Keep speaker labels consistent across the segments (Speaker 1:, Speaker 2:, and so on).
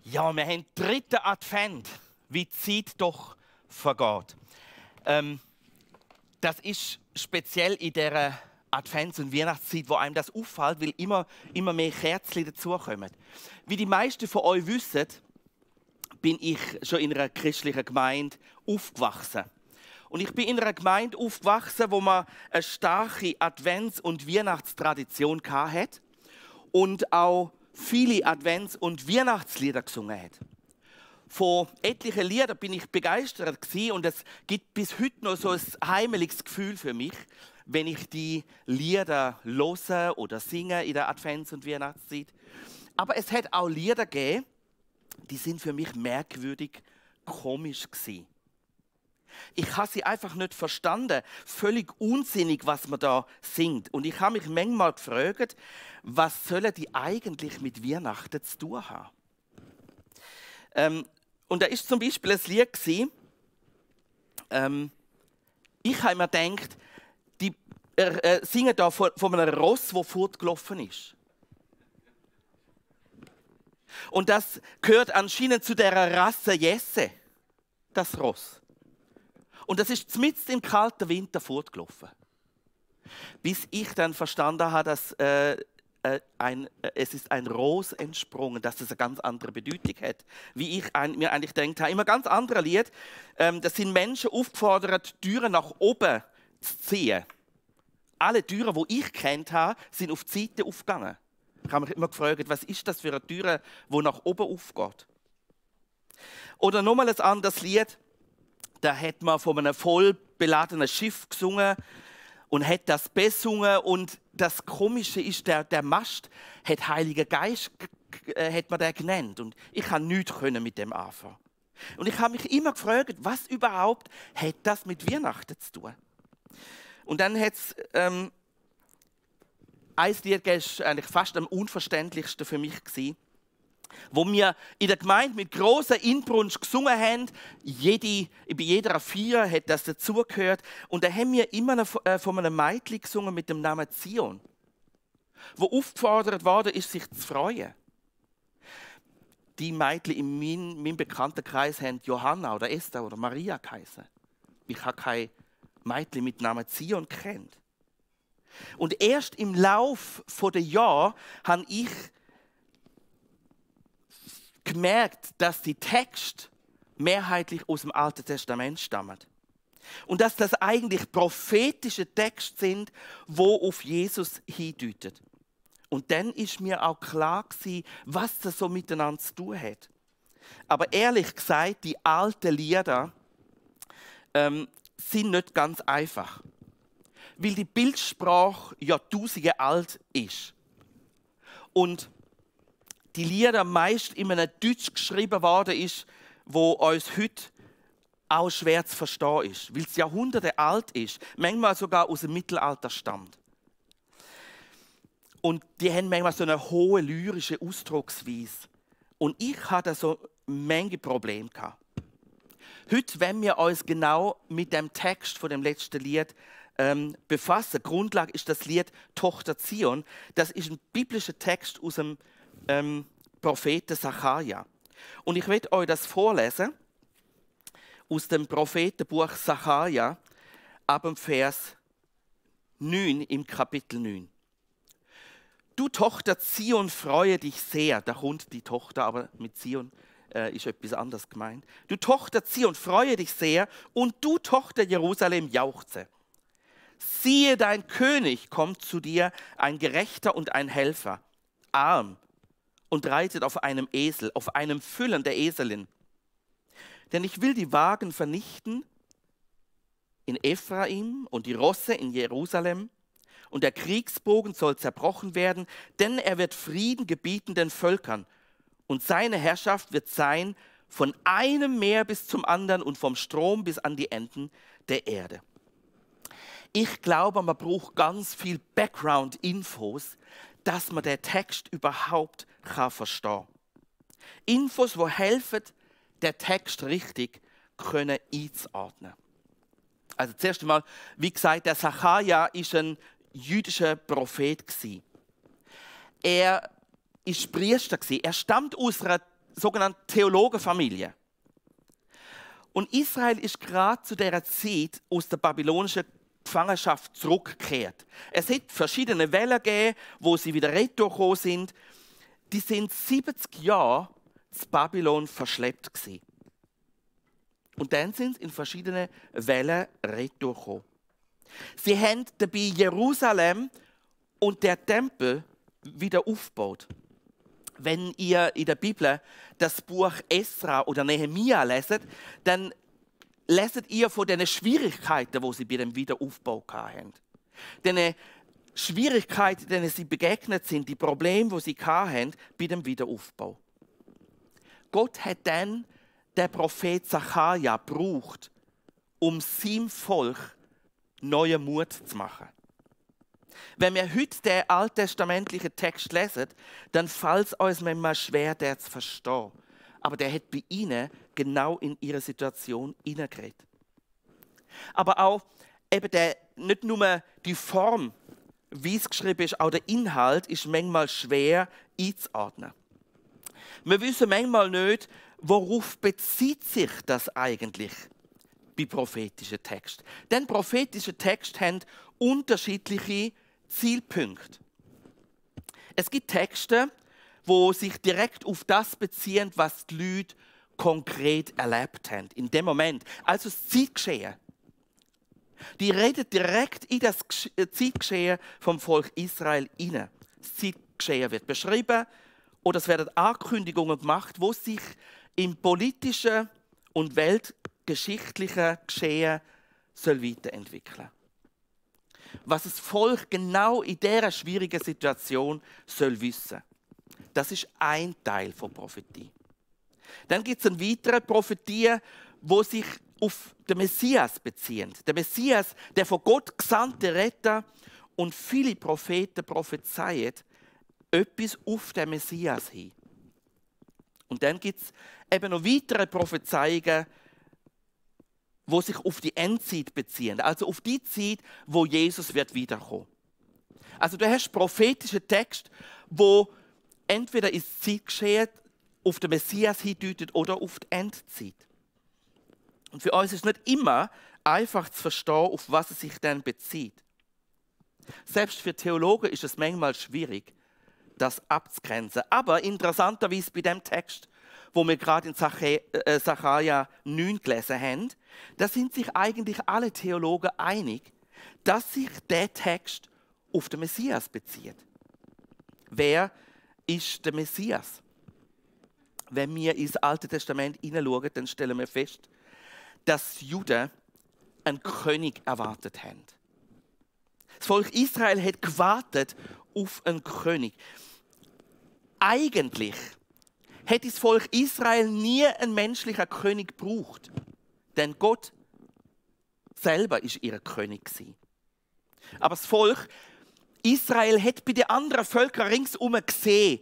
Speaker 1: Ja, wir haben den dritten Advent. Wie die Zeit doch vergeht. Das ist speziell in dieser Advents- und Weihnachtszeit, wo einem das auffällt, weil immer mehr Kerzen dazukommen. Wie die meisten von euch wissen, bin ich schon in einer christlichen Gemeinde aufgewachsen. Und ich bin in einer Gemeinde aufgewachsen, wo man eine starke Advents- und Weihnachtstradition hatte und auch viele Advents- und Weihnachtslieder gesungen hat. Von etlichen Liedern bin ich begeistert gewesen, und es gibt bis heute noch so ein heimeliges Gefühl für mich, wenn ich die Lieder höre oder singe in der Advents- und Weihnachtszeit. Aber es hat auch Lieder gegeben, die sind für mich merkwürdig komisch gewesen. Ich habe sie einfach nicht verstanden. Völlig unsinnig, was man da singt. Und ich habe mich manchmal gefragt, was sollen die eigentlich mit Weihnachten zu tun haben? Und da ist zum Beispiel ein Lied gewesen, ich habe mir gedacht, die singen da von einem Ross, das fortgelaufen ist. Und das gehört anscheinend zu der Rasse Jesse, das Ross. Und das ist mitten im kalten Winter fortgelaufen. Bis ich dann verstanden habe, dass es ist ein Ros entsprungen, dass es eine ganz andere Bedeutung hat. Wie ich mir eigentlich gedacht habe. Immer ganz anderes Lied. Da sind Menschen aufgefordert, Türen nach oben zu ziehen. Alle Türen, die ich kennt habe, sind auf die Seite aufgegangen. Ich habe mich immer gefragt, was ist das für eine Tür, die nach oben aufgeht? Oder nochmal ein anderes Lied. Da hat man von einem voll beladenen Schiff gesungen und hat das besungen. Und das Komische ist, der Mast hat Heiliger Geist, hat man den genannt. Und ich kann nichts mit dem anfangen. Und ich habe mich immer gefragt, was überhaupt hat das mit Weihnachten zu tun? Und dann hat es ein Lied, das war eigentlich fast am unverständlichsten für mich gewesen, wo wir in der Gemeinde mit grosser Inbrunst gesungen haben. Bei jeder Feier hat das dazugehört. Und da haben wir immer von einem Mädchen gesungen mit dem Namen Zion, wo aufgefordert worden ist, sich zu freuen. Die Mädchen in meinem Bekanntenkreis haben Johanna oder Esther oder Maria geheißen. Ich habe kein Mädchen mit Namen Zion kennt. Und erst im Lauf der Jahre habe ich gemerkt, dass die Texte mehrheitlich aus dem Alten Testament stammen. Und dass das eigentlich prophetische Texte sind, wo auf Jesus hindeuten. Und dann ist mir auch klar gewesen, was das so miteinander zu tun hat. Aber ehrlich gesagt, die alten Lieder sind nicht ganz einfach. Weil die Bildsprache Jahrtausende alt ist. Und die Lieder meist in einem Deutsch geschrieben worden ist, wo uns heute auch schwer zu verstehen ist, weil es Jahrhunderte alt ist, manchmal sogar aus dem Mittelalter stammt. Und die haben manchmal so eine hohe lyrische Ausdrucksweise. Und ich hatte so Menge Probleme gehabt. Heute, wenn wir uns genau mit dem Text von dem letzten Lied befassen, Grundlage ist das Lied Tochter Zion. Das ist ein biblischer Text aus dem Propheten Sacharja. Und ich werde euch das vorlesen aus dem Prophetenbuch Sacharja ab dem Vers 9 im Kapitel 9. Du Tochter Zion, freue dich sehr. Da kommt die Tochter, aber mit Zion ist etwas anderes gemeint. Du Tochter Zion, freue dich sehr, und du Tochter Jerusalem, jauchze. Siehe, dein König kommt zu dir, ein Gerechter und ein Helfer, arm, und reitet auf einem Esel, auf einem Füllen der Eselin. Denn ich will die Wagen vernichten in Ephraim und die Rosse in Jerusalem, und der Kriegsbogen soll zerbrochen werden, denn er wird Frieden gebieten den Völkern, und seine Herrschaft wird sein von einem Meer bis zum anderen und vom Strom bis an die Enden der Erde. Ich glaube, man braucht ganz viel Background-Infos, dass man den Text überhaupt verstehen kann. Infos, die helfen, den Text richtig einzuordnen. Also zuerst einmal, wie gesagt, der Sacharja ist ein jüdischer Prophet. Er war Priester. Er stammt aus einer sogenannte Theologenfamilie. Und Israel ist gerade zu dieser Zeit aus der babylonischen Gefangenschaft zurückgekehrt. Es hat verschiedene Wellen gegeben, wo sie wieder retour gekommen sind. Die sind 70 Jahre zu Babylon verschleppt gewesen. Und dann sind sie in verschiedenen Wellen retour gekommen. Sie haben dabei Jerusalem und der Tempel wieder aufgebaut. Wenn ihr in der Bibel das Buch Esra oder Nehemia leset, dann leset ihr von den Schwierigkeiten, die sie bei dem Wiederaufbau hatten. Den Schwierigkeiten, denen sie begegnet sind, die Probleme, die sie hatten bei dem Wiederaufbau. Gott hat dann den Prophet Zacharia gebraucht, um seinem Volk neuen Mut zu machen. Wenn wir heute den alttestamentlichen Text lesen, dann fällt es uns manchmal schwer, den zu verstehen. Aber der hat bei ihnen genau in ihre Situation hineingeredet. Aber auch eben nicht nur die Form, wie es geschrieben ist, auch der Inhalt ist manchmal schwer einzuordnen. Wir wissen manchmal nicht, worauf bezieht sich das eigentlich bei prophetischen Texten. Denn prophetische Texte haben unterschiedliche Zielpunkte. Es gibt Texte, wo sich direkt auf das beziehen, was die Leute konkret erlebt haben, in dem Moment. Also das Zeitgeschehen. Die reden direkt in das Zeitgeschehen vom Volk Israel hinein. Das Zeitgeschehen wird beschrieben oder es werden Ankündigungen gemacht, wo sich im politischen und weltgeschichtlichen Geschehen weiterentwickeln soll. Was das Volk genau in dieser schwierigen Situation soll wissen. Das ist ein Teil der Prophetie. Dann gibt es eine weitere Prophetie, die sich auf den Messias beziehen. Der Messias, der von Gott gesandte Retter, und viele Propheten prophezeien etwas auf den Messias hin. Und dann gibt es eben noch weitere Prophezeiungen, die sich auf die Endzeit beziehen, also auf die Zeit, wo Jesus wird wiederkommen. Also du hast prophetische Texte, wo entweder ins Zeitgeschehen auf den Messias hindeutet oder auf die Endzeit. Und für uns ist es nicht immer einfach zu verstehen, auf was es sich dann bezieht. Selbst für Theologen ist es manchmal schwierig, das abzugrenzen. Aber interessanterweise bei dem Text, wo wir gerade in Sacharja 9 gelesen haben, da sind sich eigentlich alle Theologen einig, dass sich der Text auf den Messias bezieht. Wer ist der Messias? Wenn wir ins Alte Testament hineinschauen, dann stellen wir fest, dass die Juden einen König erwartet haben. Das Volk Israel hat gewartet auf einen König. Eigentlich hätte das Volk Israel nie einen menschlichen König gebraucht. Denn Gott selber ist ihr König gewesen. Aber das Volk Israel hat bei den anderen Völkern ringsum gesehen,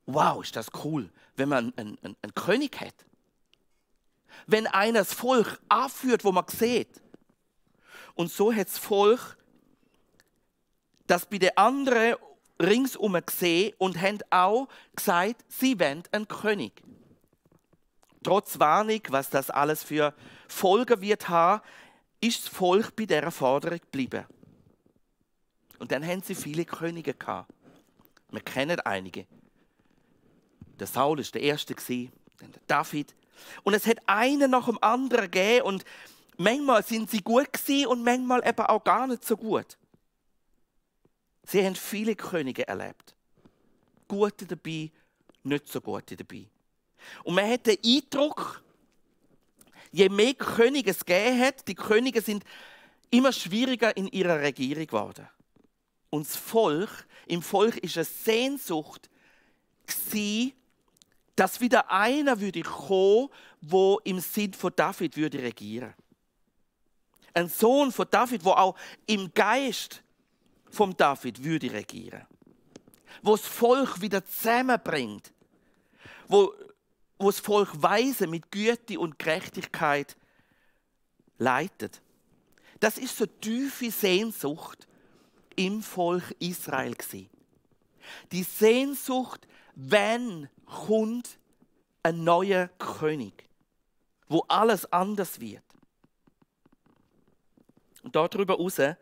Speaker 1: wow, ist das cool, wenn man einen König hat. Wenn einer das Volk anführt, wo man sieht. Und so hat das Volk das bei den anderen ringsum gesehen und haben auch gesagt, sie wollen einen König. Trotz Warnung, was das alles für Folgen wird haben, ist das Volk bei dieser Forderung geblieben. Und dann haben sie viele Könige gehabt. Wir kennen einige. Der Saul war der Erste, dann der David. Und es hat einen nach dem anderen gegeben und manchmal sind sie gut gewesen und manchmal eben auch gar nicht so gut. Sie haben viele Könige erlebt. Gute dabei, nicht so gute dabei. Und man hat den Eindruck, je mehr Könige es gegeben hat, die Könige sind immer schwieriger in ihrer Regierung geworden. Und das Volk, im Volk ist eine Sehnsucht gewesen, dass wieder einer würde kommen, der im Sinn von David würde regieren. Ein Sohn von David, der auch im Geist von David würde regieren. Wo das Volk wieder zusammenbringt. Wo das Volk weise mit Güte und Gerechtigkeit leitet. Das ist so eine tiefe Sehnsucht im Volk Israel gewesen. Die Sehnsucht, wenn kommt einen neuen König, wo alles anders wird. Und darüber hinaus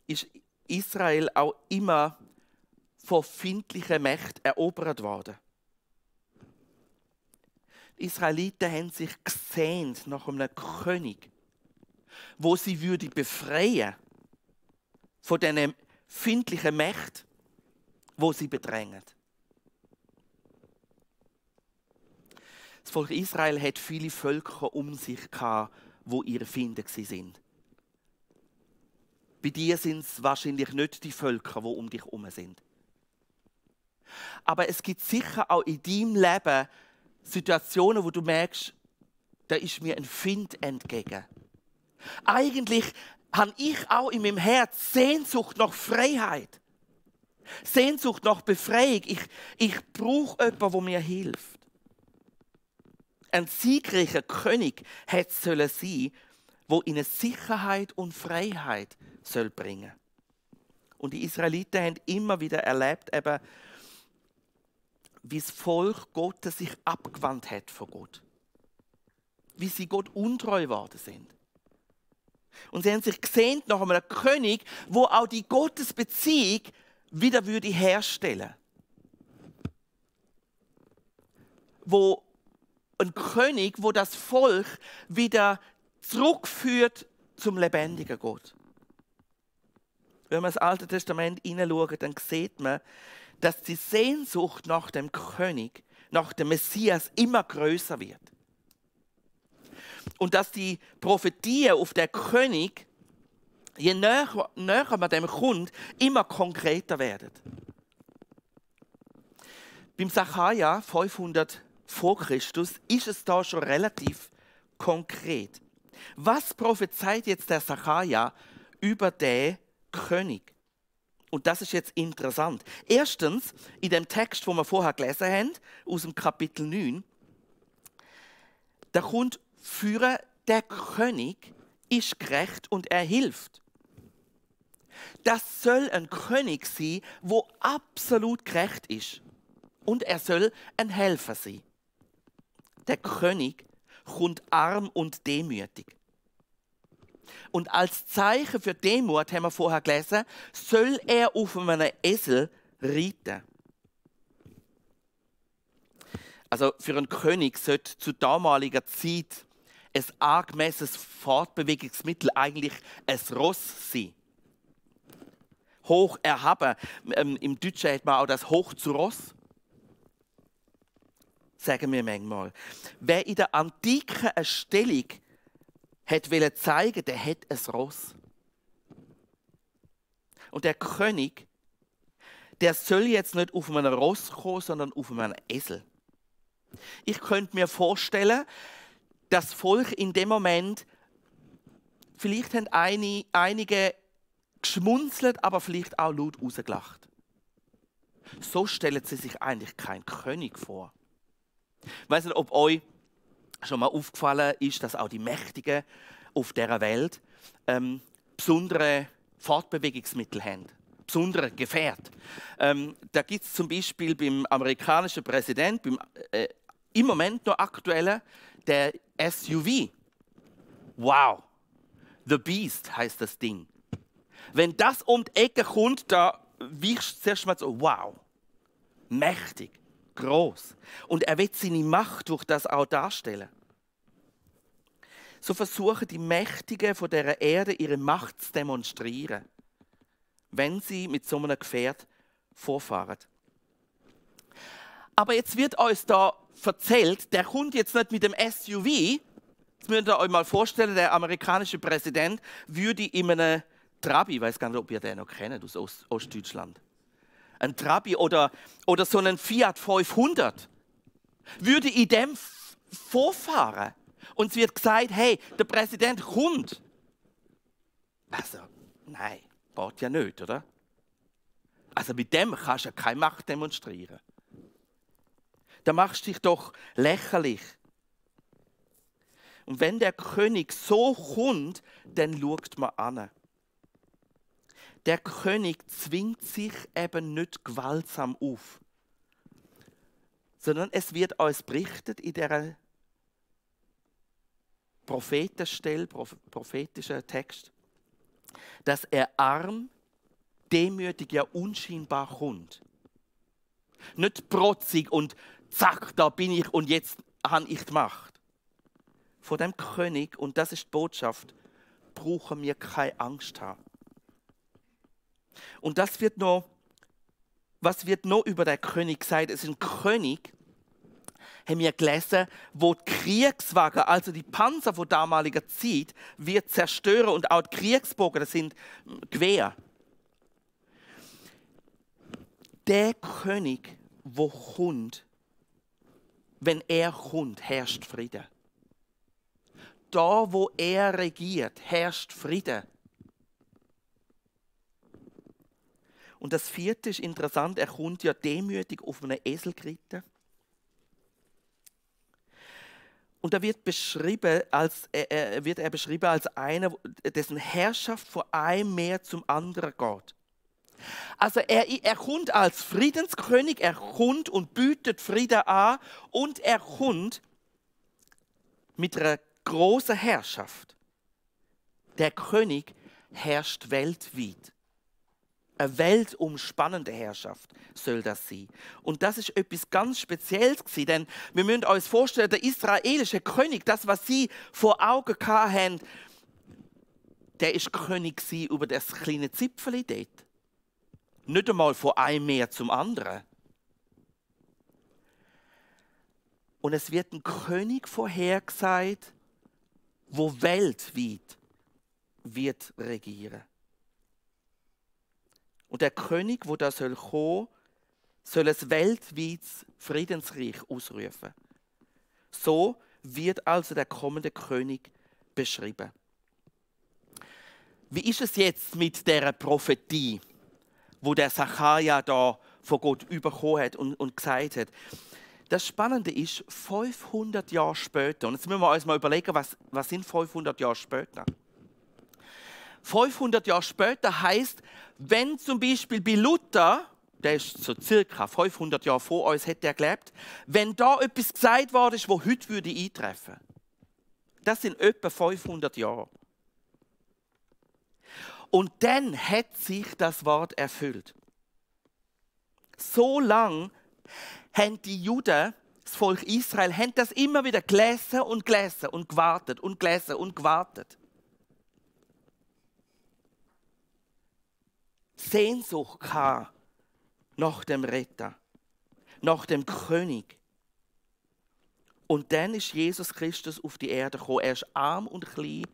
Speaker 1: ist Israel auch immer von feindlichen Mächten erobert worden. Die Israeliten haben sich gesehnt nach einem König, wo sie würde befreien von diesen feindlichen Mächten, wo sie bedrängen. Das Volk Israel hat viele Völker um sich gehabt, wo ihre Feinde sind. Bei dir sind es wahrscheinlich nicht die Völker, die um dich herum sind. Aber es gibt sicher auch in deinem Leben Situationen, wo du merkst, da ist mir ein Feind entgegen. Eigentlich habe ich auch in meinem Herz Sehnsucht nach Freiheit. Sehnsucht nach Befreiung. Ich brauche jemanden, der mir hilft. Ein siegreicher König hätte sein sollen, der ihnen Sicherheit und Freiheit bringen soll. Und die Israeliten haben immer wieder erlebt, eben, wie das Volk Gottes sich abgewandt hat von Gott. Wie sie Gott untreu geworden sind. Und sie haben sich gesehnt nach einem König, wo auch die Gottesbeziehung wieder würde herstellen. Wo ein König, wo das Volk wieder zurückführt zum lebendigen Gott. Wenn man ins Alte Testament hineinschaut, dann sieht man, dass die Sehnsucht nach dem König, nach dem Messias immer größer wird. Und dass die Prophetien auf den König, je näher man dem kommt, immer konkreter werden. Beim Sacharja 500 vor Christus ist es da schon relativ konkret. Was prophezeit jetzt der Sacharja über den König? Und das ist jetzt interessant. Erstens, in dem Text, den wir vorher gelesen haben, aus dem Kapitel 9, da kommt führen, der König ist gerecht und er hilft. Das soll ein König sein, der absolut gerecht ist. Und er soll ein Helfer sein. Der König kommt arm und demütig. Und als Zeichen für Demut, haben wir vorher gelesen, soll er auf einem Esel reiten. Also für einen König sollte zu damaliger Zeit ein angemessenes Fortbewegungsmittel eigentlich ein Ross sein. Hoch erhaben. Im Deutschen hat man auch das Hoch zu Ross. Sagen wir manchmal. Wer in der Antike eine Stellung wollte zeigen, der hat ein Ross. Und der König, der soll jetzt nicht auf einem Ross kommen, sondern auf einem Esel. Ich könnte mir vorstellen, das Volk in dem Moment, vielleicht haben einige geschmunzelt, aber vielleicht auch laut rausgelacht. So stellen sie sich eigentlich keinen König vor. Ich weiss nicht, ob euch schon mal aufgefallen ist, dass auch die Mächtigen auf dieser Welt besondere Fortbewegungsmittel haben, besondere Gefährte. Da gibt es zum Beispiel beim amerikanischen Präsidenten, im Moment noch aktuellen, der SUV. Wow, The Beast heißt das Ding. Wenn das um die Ecke kommt, da wiegst du zuerst mal so, wow, mächtig. Groß. Und er wird seine Macht durch das auch darstellen. So versuchen die Mächtigen von dieser Erde ihre Macht zu demonstrieren, wenn sie mit so einem Gefährt vorfahren. Aber jetzt wird uns da erzählt, der kommt jetzt nicht mit dem SUV. Jetzt müsst ihr euch mal vorstellen, der amerikanische Präsident würde in einem Trabi, ich weiß gar nicht, ob ihr den noch kennt aus Ostdeutschland, ein Trabi oder so einen Fiat 500, würde in dem vorfahren. Und es wird gesagt, hey, der Präsident kommt. Also, nein, geht ja nicht, oder? Also mit dem kannst du ja keine Macht demonstrieren. Da machst du dich doch lächerlich. Und wenn der König so kommt, dann schaut man an. Der König zwingt sich eben nicht gewaltsam auf, sondern es wird uns berichtet in dieser prophetischen Text, dass er arm, demütig, ja unscheinbar kommt. Nicht protzig und zack, da bin ich und jetzt habe ich die Macht. Vor dem König, und das ist die Botschaft, brauchen wir keine Angst haben. Und was wird noch über den König gesagt? Es ist ein König, haben wir gelesen, wo die Kriegswagen, also die Panzer von damaliger Zeit, wird zerstören und auch die Kriegsbogen, das sind Gewehr. Der König, wo kommt, wenn er kommt, herrscht Frieden. Da, wo er regiert, herrscht Frieden. Und das vierte ist interessant, er kommt ja demütig auf einem Esel geritten. Und da wird er beschrieben als einer, dessen Herrschaft von einem Meer zum anderen geht. Also er kommt als Friedenskönig, er kommt und bietet Frieden an und er kommt mit einer großen Herrschaft. Der König herrscht weltweit. Eine weltumspannende Herrschaft soll das sein. Und das ist etwas ganz Spezielles gewesen, denn wir müssen uns vorstellen, der israelische König, das, was sie vor Augen hatten, der ist König über das kleine Zipfeli dort. Nicht einmal von einem Meer zum anderen. Und es wird ein König vorhergesagt, wo weltweit wird regieren. Und der König, wo da kommen soll ein weltweites Friedensreich ausrufen. So wird also der kommende König beschrieben. Wie ist es jetzt mit der Prophetie, wo der Sacharja da von Gott bekommen hat und gesagt hat? Das Spannende ist, 500 Jahre später, und jetzt müssen wir uns mal überlegen, was sind 500 Jahre später? 500 Jahre später heißt, wenn zum Beispiel bei Luther, der ist so circa 500 Jahre vor uns, hat er gelebt, wenn da etwas gesagt worden ist, was heute würde eintreffen. Das sind etwa 500 Jahre. Und dann hat sich das Wort erfüllt. So lang haben die Juden, das Volk Israel, haben das immer wieder gelesen und gelesen und gewartet und gelesen und gewartet. Sehnsucht nach dem Retter, nach dem König. Und dann ist Jesus Christus auf die Erde gekommen. Er ist arm und klein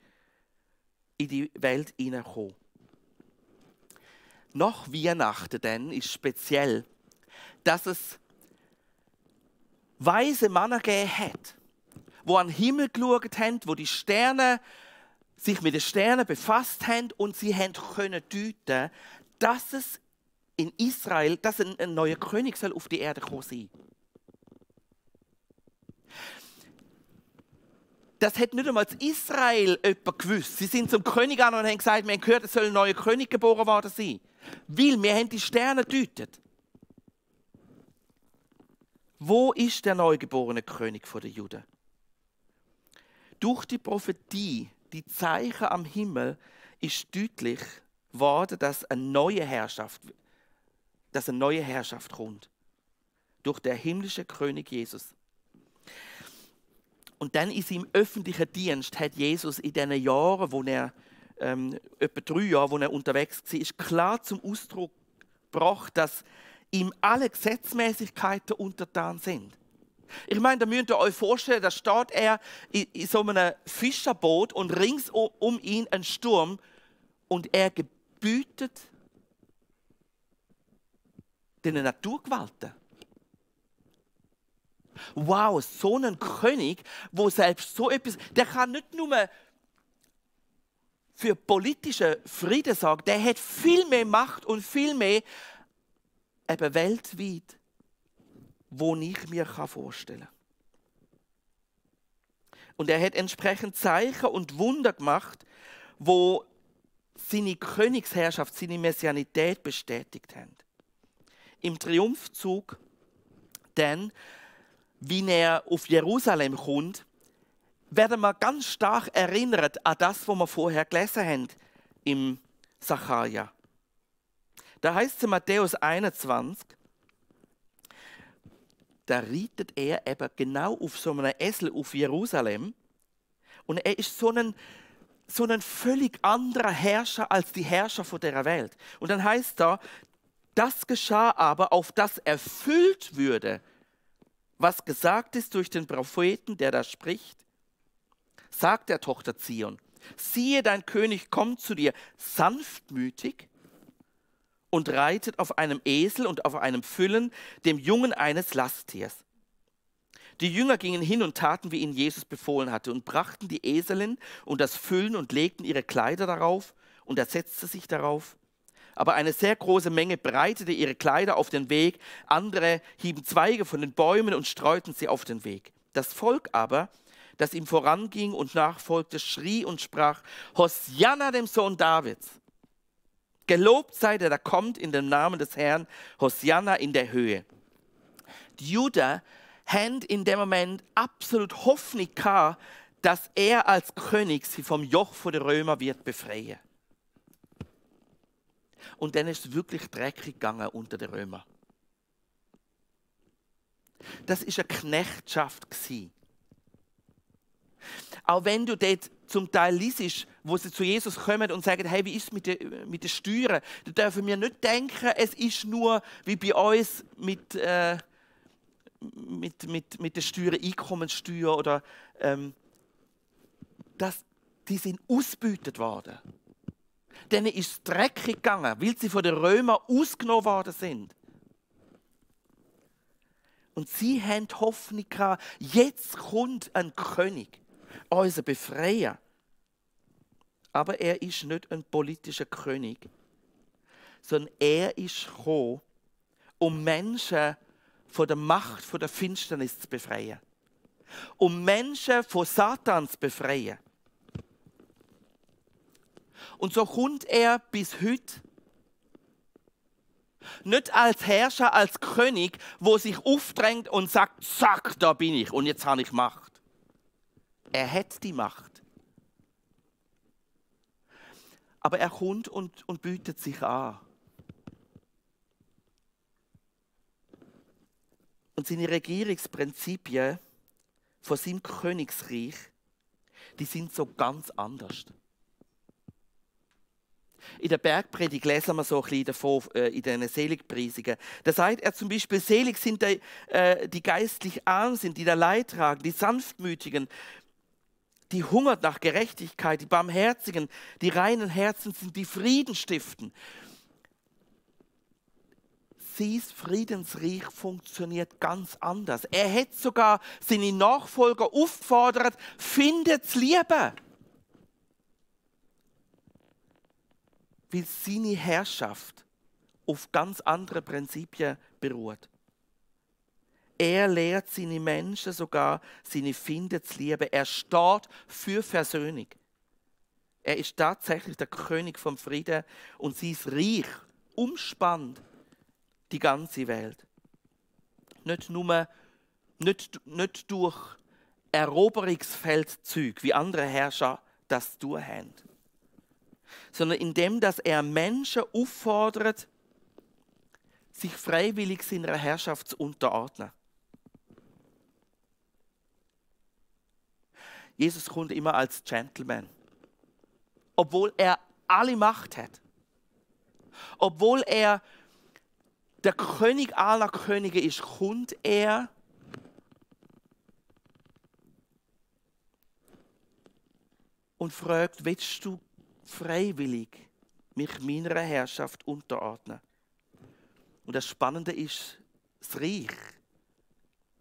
Speaker 1: in die Welt hineingekommen. Nach Weihnachten dann ist speziell, dass es weise Männer gegeben hat, die an den Himmel geschaut haben, die die Sterne, sich mit den Sternen befasst haben und sie können deuten, dass es in Israel, dass ein neuer König soll auf die Erde kommen sein. Das hat nicht einmal Israel jemand gewusst. Sie sind zum König an und haben gesagt, wir haben gehört, es soll ein neuer König geboren worden sein. Weil wir haben die Sterne gedeutet. Wo ist der neugeborene König der Juden? Durch die Prophetie, die Zeichen am Himmel, ist deutlich geworden, dass eine neue Herrschaft kommt. Durch den himmlischen König Jesus. Und dann in seinem öffentlichen Dienst hat Jesus in diesen Jahren, wo er, etwa 3 Jahre, wo er unterwegs war, klar zum Ausdruck gebracht, dass ihm alle Gesetzmäßigkeiten untertan sind. Ich meine, da müsst ihr euch vorstellen, da steht er in so einem Fischerboot und rings um ihn ein Sturm und er gebietet den Naturgewalten. Wow, so ein König, wo selbst so etwas, der kann nicht nur für politischen Frieden sorgen, der hat viel mehr Macht und viel mehr eben weltweit, wo ich mir vorstellen kann. Und er hat entsprechend Zeichen und Wunder gemacht, wo seine Königsherrschaft, seine Messianität bestätigt haben. Im Triumphzug dann wie er auf Jerusalem kommt, werden wir ganz stark erinnert an das, was wir vorher gelesen haben im Sacharja. Da heißt es in Matthäus 21, da reitet er eben genau auf so einem Esel auf Jerusalem. Und er ist so ein völlig anderer Herrscher als die Herrscher von der Welt. Und dann heißt da, das geschah aber, auf das erfüllt würde, was gesagt ist durch den Propheten, der da spricht. Sagt der Tochter Zion, siehe, dein König kommt zu dir, sanftmütig und reitet auf einem Esel und auf einem Füllen, dem Jungen eines Lasttiers. Die Jünger gingen hin und taten, wie ihnen Jesus befohlen hatte, und brachten die Eselin und das Füllen und legten ihre Kleider darauf, und er setzte sich darauf. Aber eine sehr große Menge breitete ihre Kleider auf den Weg, andere hieben Zweige von den Bäumen und streuten sie auf den Weg. Das Volk aber, das ihm voranging und nachfolgte, schrie und sprach, Hosianna dem Sohn Davids. Gelobt sei der, der kommt in dem Namen des Herrn, Hosianna in der Höhe. Die Juden haben in dem Moment absolut Hoffnung gehabt, dass er als König sie vom Joch der Römer wird befreien. Und dann ist es wirklich dreckig gegangen unter den Römern. Das ist eine Knechtschaft gewesen. Auch wenn du dort zum Teil liest, wo sie zu Jesus kommen und sagen, hey, wie ist es mit den Steuern? Da dürfen wir nicht denken, es ist nur wie bei uns mit der Steuern, Einkommenssteuer oder die sind ausgebeutet worden. Denen ist es dreckig gegangen, weil sie von den Römern ausgenommen worden sind. Und sie haben die Hoffnung gehabt, jetzt kommt ein König, unser Befreier. Aber er ist nicht ein politischer König, sondern er ist gekommen, um Menschen von der Macht, von der Finsternis zu befreien. Um Menschen von Satan zu befreien. Und so kommt er bis heute nicht als Herrscher, als König, wo sich aufdrängt und sagt, zack, da bin ich und jetzt habe ich Macht. Er hat die Macht. Aber er kommt und bietet sich an. Und seine Regierungsprinzipien von seinem Königsreich, die sind so ganz anders. In der Bergpredigt lesen wir so ein bisschen davon, in den Seligpreisungen. Da sagt er zum Beispiel, selig sind die geistlich arm sind, die da Leid tragen, die Sanftmütigen, die hungert nach Gerechtigkeit, die Barmherzigen, die reinen Herzen sind, die Frieden stiften. Sein Friedensreich funktioniert ganz anders. Er hat sogar seine Nachfolger aufgefordert, findet's Liebe. Weil seine Herrschaft auf ganz andere Prinzipien beruht. Er lehrt seine Menschen sogar, seine Finden zu lieben. Er steht für Versöhnung. Er ist tatsächlich der König vom Frieden und sein Reich umspannt die ganze Welt. Nicht durch Eroberungsfeldzüge, wie andere Herrscher das tun haben, sondern indem, dass er Menschen auffordert, sich freiwillig seiner Herrschaft zu unterordnen. Jesus kommt immer als Gentleman, obwohl er alle Macht hat, obwohl er der König aller Könige ist, kommt er und fragt, willst du freiwillig mich meiner Herrschaft unterordnen? Und das Spannende ist, das Reich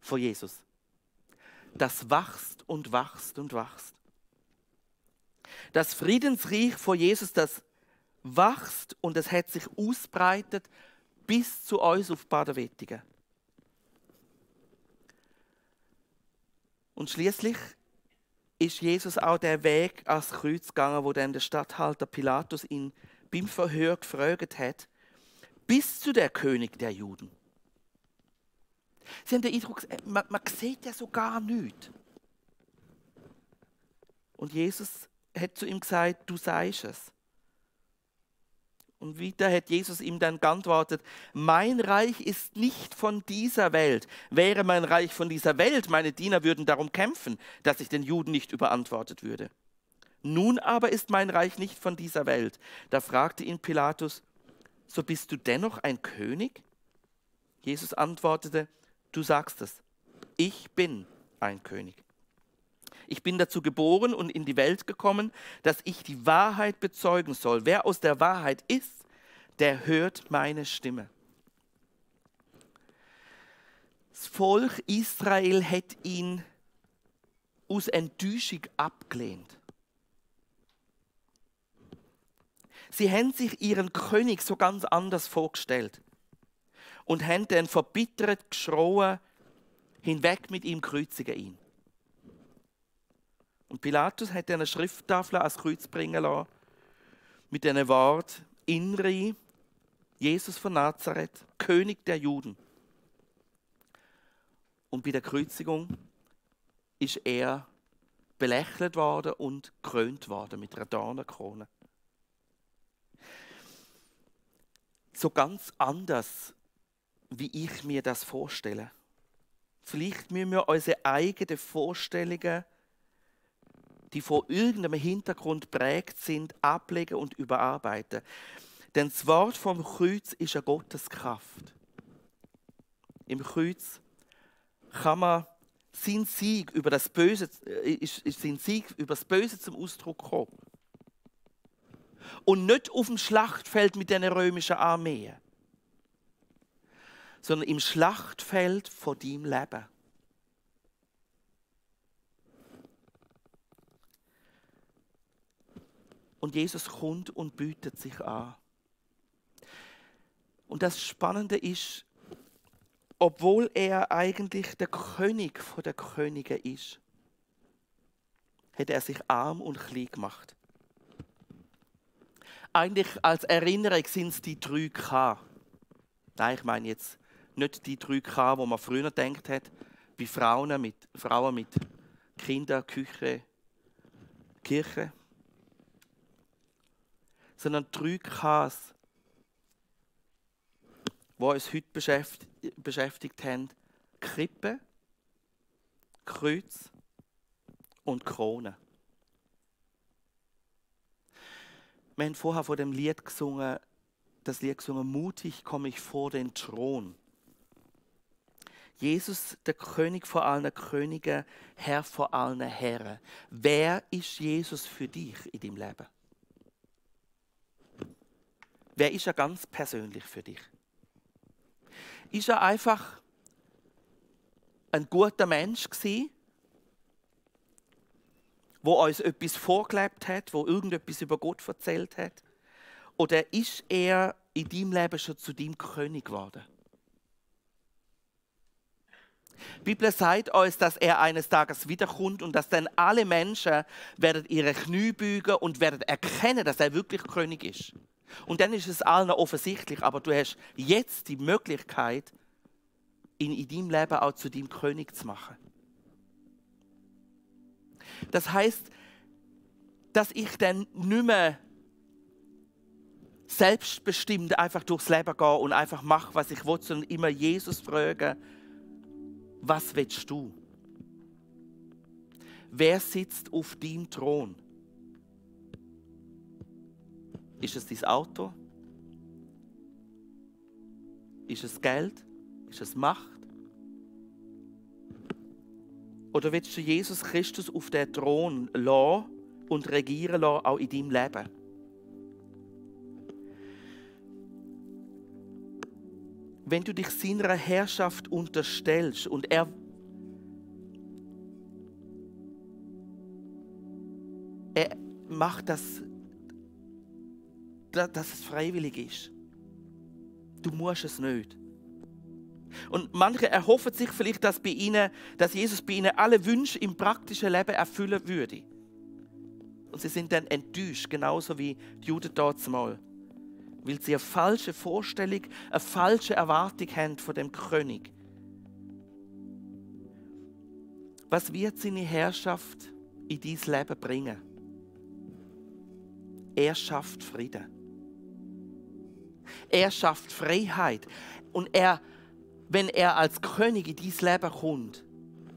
Speaker 1: von Jesus, das wächst und wächst und wächst. Das Friedensreich von Jesus, das wächst und es hat sich ausbreitet bis zu uns auf Baden-Wettigen. Und schließlich ist Jesus auch der Weg ans Kreuz gegangen, wo dann der Statthalter Pilatus ihn beim Verhör gefragt hat, bist du der König der Juden? Sie haben den Eindruck, man sieht ja so gar nichts. Und Jesus hat zu ihm gesagt, du sagst es. Und wieder hat Jesus ihm dann geantwortet, mein Reich ist nicht von dieser Welt. Wäre mein Reich von dieser Welt, meine Diener würden darum kämpfen, dass ich den Juden nicht überantwortet würde. Nun aber ist mein Reich nicht von dieser Welt. Da fragte ihn Pilatus, so bist du dennoch ein König? Jesus antwortete, du sagst es, ich bin ein König. Ich bin dazu geboren und in die Welt gekommen, dass ich die Wahrheit bezeugen soll. Wer aus der Wahrheit ist, der hört meine Stimme. Das Volk Israel hat ihn aus Enttäuschung abgelehnt. Sie haben sich ihren König so ganz anders vorgestellt und haben dann verbittert geschrien, hinweg mit ihm, kreuzigen ihn. Und Pilatus hat eine Schrifttafel ans Kreuz bringen lassen, mit diesen Worten, Inri, Jesus von Nazareth, König der Juden. Und bei der Kreuzigung ist er belächelt worden und gekrönt worden mit einer Dornenkrone. So ganz anders, wie ich mir das vorstelle. Vielleicht müssen wir unsere eigenen Vorstellungen, die von irgendeinem Hintergrund prägt sind, ablegen und überarbeiten. Denn das Wort vom Kreuz ist eine Gotteskraft. Im Kreuz kann man sein Sieg über das Böse, zum Ausdruck kommen. Und nicht auf dem Schlachtfeld mit den römischen Armeen, sondern im Schlachtfeld von deinem Leben. Und Jesus kommt und bietet sich an. Und das Spannende ist, obwohl er eigentlich der König der Könige ist, hat er sich arm und klein gemacht. Eigentlich als Erinnerung sind es die 3K. Nein, ich meine jetzt nicht die 3K, wo man früher gedacht hat, bei Frauen mit Kindern, Küche, Kirche. Sondern 3Ks, die uns heute beschäftigt haben: Krippe, Kreuz und Krone. Wir haben vorher von dem Lied gesungen, mutig komme ich vor den Thron. Jesus, der König vor allen Königen, Herr vor allen Herren. Wer ist Jesus für dich in deinem Leben? Wer ist er ganz persönlich für dich? Ist er einfach ein guter Mensch gewesen, wo uns etwas vorgelebt hat, wo irgendetwas über Gott erzählt hat? Oder ist er in deinem Leben schon zu deinem König geworden? Die Bibel sagt uns, dass er eines Tages wiederkommt und dass dann alle Menschen werden ihre Knie beugen und werden erkennen, dass er wirklich König ist. Und dann ist es allen offensichtlich, aber du hast jetzt die Möglichkeit, ihn in deinem Leben auch zu deinem König zu machen. Das heißt, dass ich dann nicht mehr selbstbestimmt einfach durchs Leben gehe und einfach mache, was ich will, sondern immer Jesus frage, was willst du? Wer sitzt auf deinem Thron? Ist es dein Auto? Ist es Geld? Ist es Macht? Oder willst du Jesus Christus auf den Thron lassen und regieren lassen, auch in deinem Leben? Wenn du dich seiner Herrschaft unterstellst und er macht das, dass es freiwillig ist. Du musst es nicht. Und manche erhoffen sich vielleicht, dass Jesus bei ihnen alle Wünsche im praktischen Leben erfüllen würde. Und sie sind dann enttäuscht, genauso wie die Juden damals. Weil sie eine falsche Vorstellung, eine falsche Erwartung haben von dem König. Was wird seine Herrschaft in dein Leben bringen? Er schafft Frieden. Er schafft Freiheit. Und wenn er als König in dein Leben kommt,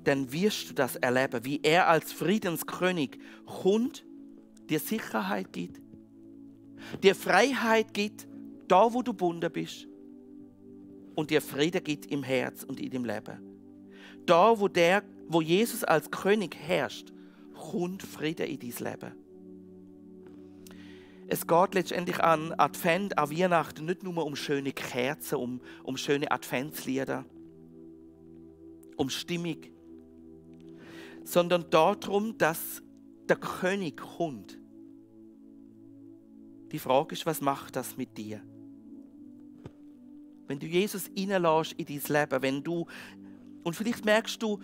Speaker 1: dann wirst du das erleben, wie er als Friedenskönig kommt, dir Sicherheit gibt, dir Freiheit gibt, da wo du gebunden bist, und dir Frieden gibt im Herz und in deinem Leben. Da wo Jesus als König herrscht, kommt Frieden in dein Leben. Es geht letztendlich an Advent, an Weihnachten nicht nur um schöne Kerzen, um schöne Adventslieder, um Stimmung, sondern darum, dass der König kommt. Die Frage ist, was macht das mit dir? Wenn du Jesus reinlässt in dein Leben, und vielleicht merkst du,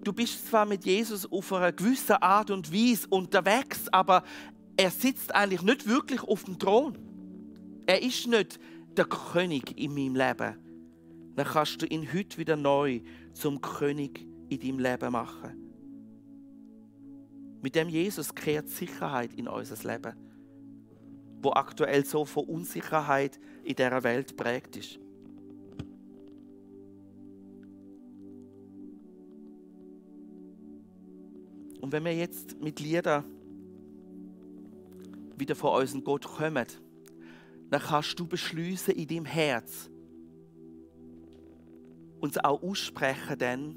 Speaker 1: du bist zwar mit Jesus auf eine gewisse Art und Weise unterwegs, aber er sitzt eigentlich nicht wirklich auf dem Thron. Er ist nicht der König in meinem Leben. Dann kannst du ihn heute wieder neu zum König in deinem Leben machen. Mit dem Jesus kehrt Sicherheit in unser Leben, wo aktuell so von Unsicherheit in dieser Welt prägt ist. Und wenn wir jetzt mit Liedern wieder vor unseren Gott kommen, dann kannst du beschließen in deinem Herz, uns auch aussprechen dann.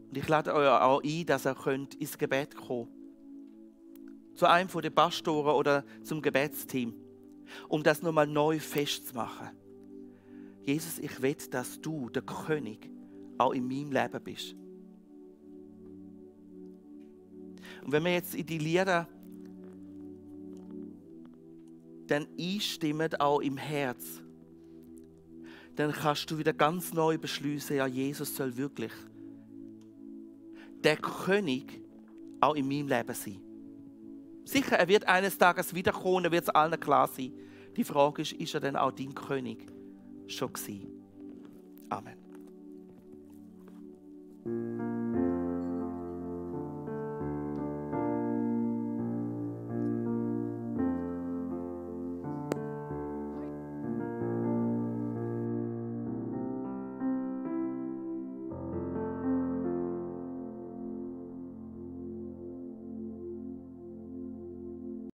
Speaker 1: Und ich lade euch auch ein, dass ihr könnt ins Gebet kommen könnt. Zu einem der Pastoren oder zum Gebetsteam, um das nochmal neu festzumachen. Jesus, ich will, dass du der König auch in meinem Leben bist. Und wenn wir jetzt in die Lieder dann einstimmen, auch im Herz, dann kannst du wieder ganz neu beschließen, ja, Jesus soll wirklich der König auch in meinem Leben sein. Sicher, er wird eines Tages wiederkommen, er wird es allen klar sein. Die Frage ist er denn auch dein König schon gewesen? Amen.